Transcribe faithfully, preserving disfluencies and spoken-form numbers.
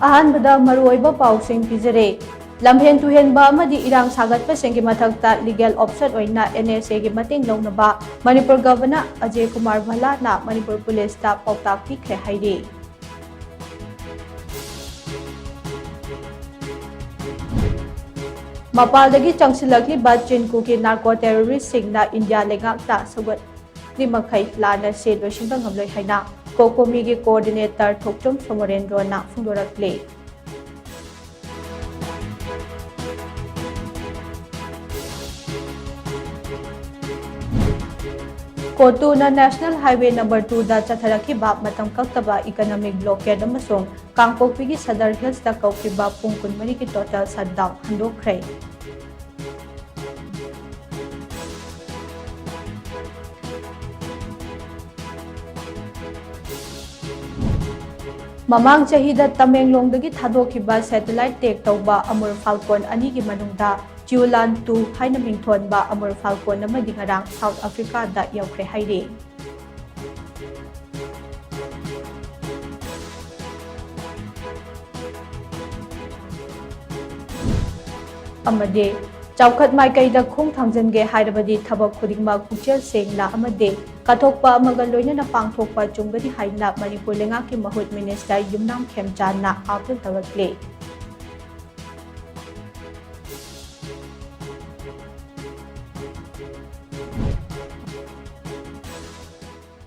ꯑꯍꯥꯟꯕꯗ ꯃꯔꯨꯑꯣꯏꯕ ꯄꯥꯎꯁꯤꯡ ꯄꯤꯖꯔꯦ꯫ ꯂꯝꯍꯦꯟ ꯇꯨꯍꯦꯟꯕ ꯑꯃꯗꯤ ꯏꯔꯥꯡ ꯁꯥꯒꯠꯄꯁꯤꯡꯒꯤ ꯃꯊꯛꯇ legal option ꯑꯣꯏꯅ N S A ꯒꯤ ꯃꯇꯦꯡ ꯂꯧꯅꯕ ꯃꯅꯤꯄꯨꯔ Governor ꯑꯖꯌ ꯀꯨꯃꯥꯔ ꯚꯜꯂꯥꯅ ꯃꯅꯤꯄꯨꯔ ꯄꯨꯂꯤꯁꯇ ꯄꯥꯎꯇꯥꯛ ꯄꯤꯈ꯭ꯔꯦ ꯍꯥꯏꯔꯤ꯫ ꯃꯄꯥꯜꯗꯒꯤ ꯆꯪꯁꯤꯜꯂꯛꯂꯤꯕ ꯆꯤꯟ ꯀꯨꯀꯤ narco terrorist ꯁꯤꯡꯅ ꯏꯟꯗꯤꯌꯥ ꯂꯩꯉꯥꯛꯇ ꯁꯧꯒꯠꯂꯤ ꯃꯈꯩ ꯂꯥꯟ ꯑꯁꯤ ꯂꯣꯏꯁꯤꯟꯕ ꯉꯝꯂꯣꯏ ꯍꯥꯏꯅ COCOMI ꯒꯤ coordinator ꯊꯣꯛꯆꯣꯝ ꯁꯣꯃꯣꯔꯦꯟꯗ꯭ꯔꯣꯅ ꯐꯣꯡꯗꯣꯔꯛꯂꯤ꯫ ꯀꯣꯇꯨꯅ National Highway number two ꯗ ꯆꯠꯊꯔꯛꯈꯤꯕ ꯃꯇꯝ ꯀꯛꯇꯕ economic blockade ꯑꯃꯁꯨꯡ ꯀꯥꯡꯄꯣꯛꯄꯤꯒꯤ Sadar Hills ꯇ ꯀꯧꯈꯤꯕ ꯄꯨꯡ ꯀꯨꯟꯃꯔꯤꯒꯤ total shutdown ꯍꯟꯗꯣꯛꯈ꯭ꯔꯦ꯫ ꯃꯃꯥꯡ ꯆꯍꯤꯗ ꯇꯃꯦꯡꯂꯣꯡꯗꯒꯤ ꯊꯥꯗꯣꯛꯈꯤꯕ satellite take ꯇꯧꯕ Amur Falcon ꯑꯅꯤꯒꯤ ꯃꯅꯨꯡꯗ Chiulan two ꯍꯥꯏꯅ ꯃꯤꯡꯊꯣꯟꯕ Amur Falcon ꯑꯃꯗꯤ ꯉꯔꯥꯡ South Africa ꯗ ꯌꯧꯈ꯭ꯔꯦ ꯍꯥꯏꯔꯤ꯫ ꯑꯃꯗꯤ ꯆꯥꯎꯈꯠ ꯃꯥꯏꯀꯩꯗ ꯈꯣꯡ ꯊꯥꯡꯖꯤꯟꯒꯦ ꯍꯥꯏꯔꯕꯗꯤ ꯊꯕꯛ ꯈꯨꯗꯤꯡꯃꯛ ꯄꯨꯛꯆꯦꯜ ꯁꯦꯡꯅ ꯑꯃꯗꯤ ꯀꯠꯊꯣꯛꯄ ꯑꯃꯒ ꯂꯣꯏꯅꯅ ꯄꯥꯡꯊꯣꯛꯄ ꯆꯨꯝꯒꯅꯤ ꯍꯥꯏꯅ ꯃꯅꯤꯄꯨꯔ ꯂꯩꯉꯥꯛꯀꯤ ꯃꯍꯨꯠ Minister ꯌꯨꯝꯅꯥꯝ ꯈꯦꯝꯆꯥꯟꯅ appeal ꯇꯧꯔꯛꯂꯤ꯫